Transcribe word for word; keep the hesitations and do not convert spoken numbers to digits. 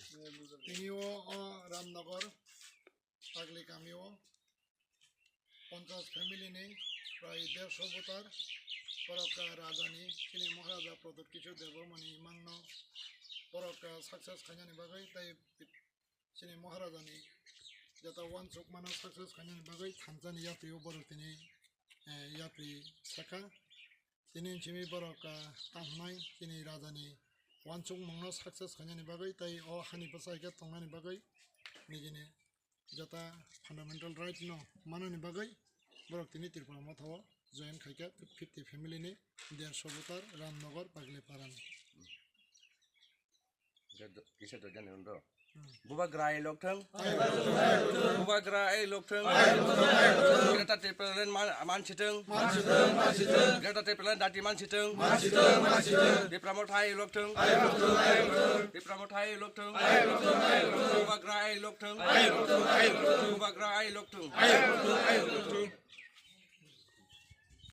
Tini o, o Ramnagar Pagli kami o ponchas family ni prai dersho voter borok, ah, raja ni chini Maharaja Pradyut Kishore Debbarma ni imang no borok, ah, success khainani bagwi tei chini Maharaja ni jeta wansuk mano success khainani bagwi thansa ni yapri o borok tini, eh, yapri sakha. Tini simi borok, ah, tamo hwnai chini raja ni wansuk mung no success khainani bagwi tei o hani bwsai khe tongnani bagwi nijini jeta fundamental right no manani bagwi borok tini Tripura Motha o join khaikha fifty family ni dersho voter Ramnagar Pagli Para ni. Kisa to jani undo. Bubagra ai lokthang. Bubagra ai lokthang. Greater Tipraland man, man sitang. Greater Tipraland dati man sitang. Tipra Motha ai lokthang. Tipra Motha ai lokthang. Bubagra ai lokthang. Bubagra ai lokthang.